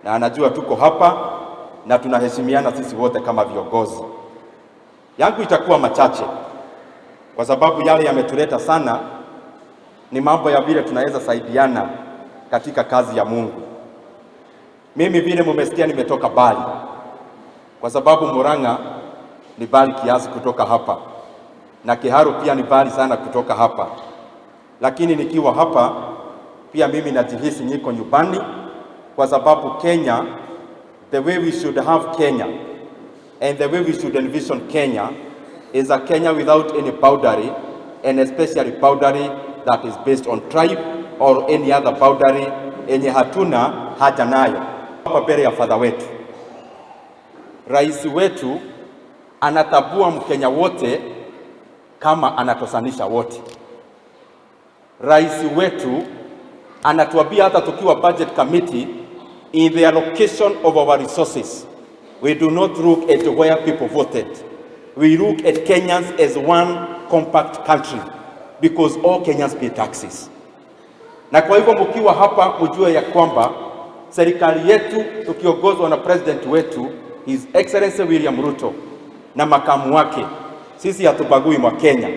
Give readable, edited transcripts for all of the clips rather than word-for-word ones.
Na anajua tuko hapa na tunaheshimiana sisi wote kama viongozi. Yangu itakuwa machache kwa sababu yale yametuleta sana ni mambo ya vile tunaweza saidiana katika kazi ya Mungu. Mimi vile mumesikia nimetoka mbali, kwa sababu Murang'a ni mbali kiasi kutoka hapa na Kiharu pia ni mbali sana kutoka hapa, lakini nikiwa hapa pia mimi najihisi niko nyumbani, kwa sababu Kenya, the way we should have Kenya and the way we should envision Kenya is a Kenya without any boundary, and especially boundary that is based on tribe or any other boundary yenye hatuna haja nayo. Hapa mbele ya father wetu, rais wetu anatambua Mkenya wote kama anatosanisha wote. Rais wetu anatuambia hata tukiwa budget committee, in the allocation of our resources, we do not look at where people voted. We look at Kenyans as one compact country because all Kenyans pay taxes. Na kwa hivyo mkiwa hapa mjue ya kwamba serikali yetu tukiongozwa na president wetu, His Excellency William Ruto, na makamu wake, sisi hatubagui Mwakenya.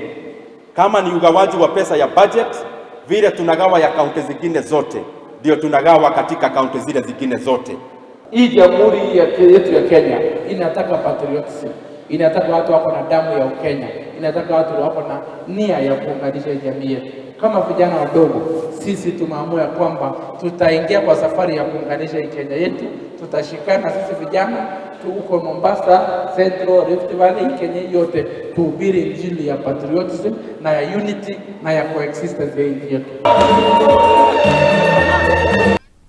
Kama ni ugawaji wa pesa ya budget, vile tunagawa ya kaunti zingine zote, ndio tunagawa katika kaunti zile zingine zote. Hii jamhuri yetu ya Kenya inataka patriotism, inataka watu wako na damu ya Ukenya, inataka watu wako na nia ya kuunganisha jamii yetu. Kama vijana wadogo, sisi tumeamua kwamba tutaingia kwa safari ya kuunganisha hii Kenya yetu. Tutashikana sisi vijana huko Mombasa, Central, Rift Valley, Kenya yote, tuhubiri injili ya patriotism na ya unity na ya coexistence ya nchi yetu.